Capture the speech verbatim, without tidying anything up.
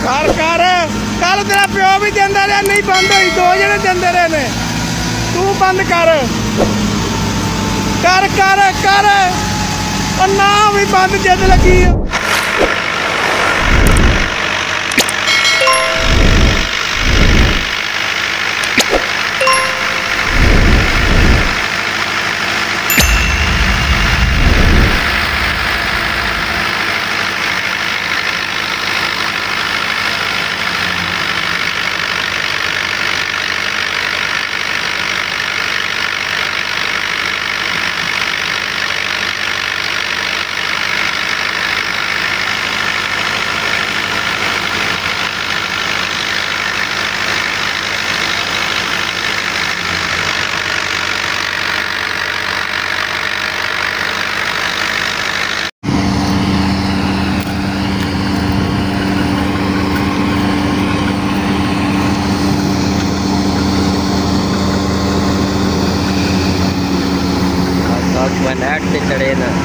ਕਰ, ਕਰ, ਕਰ, ਤੇਰਾ ਪਿਓ ਵੀ ਦਿੰਦਾ ਰਿਹਾ, ਨਹੀਂ ਬੰਦ ਹੋਈ, ਦੋ ਜਣੇ ਦਿੰਦੇ ਰਹੇ ਨੇ। ਤੂੰ ਬੰਦ ਕਰ। ਕਰ, ਕਰ, ਕਰ। ਉਹ ਨਾ ਵੀ ਬੰਦ, ਜਿੱਦ ਲੱਗੀ ਆ। Talk one at the Chadena.